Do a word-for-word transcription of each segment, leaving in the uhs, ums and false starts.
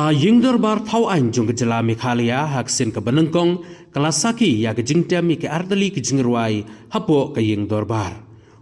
Ka Ïing Dorbar Thaw Aiñ jong ka Jylla Meghalaya ha ka sien kaba nyngkong ka la sakhi ïa ka jingtem ïa ki artylli ki jingrwai hapoh ka Ïing Dorbar.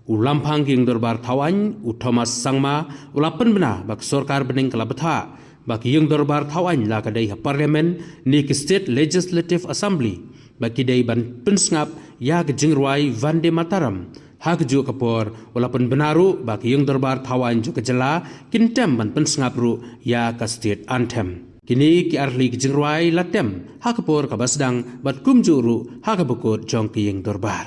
U Lamphang ka Ïing Dorbar Thaw Aiñ, u Thomas Sangma, u la pynbna ba ka sorkar bneng ka la bthah ba ka Ïing Dorbar Thaw Aiñ la ka dei ha Parliament ne ka State Legislative Assembly, ba ki dei ban pynsngap ïa ka jingrwai Vande Mataram. Ha kajuh ka por u la pynbna ruh ba ka Ïing Dorbar Thaw Aiñ jong ka Jylla kin tem ban pynsngap ruh ïa ka State Anthem. Kine ki artylli ki jingrwai la tem ha ka por kaba sdang bad kumjuh ruh ha kaba kut jong ka Ïing Dorbar.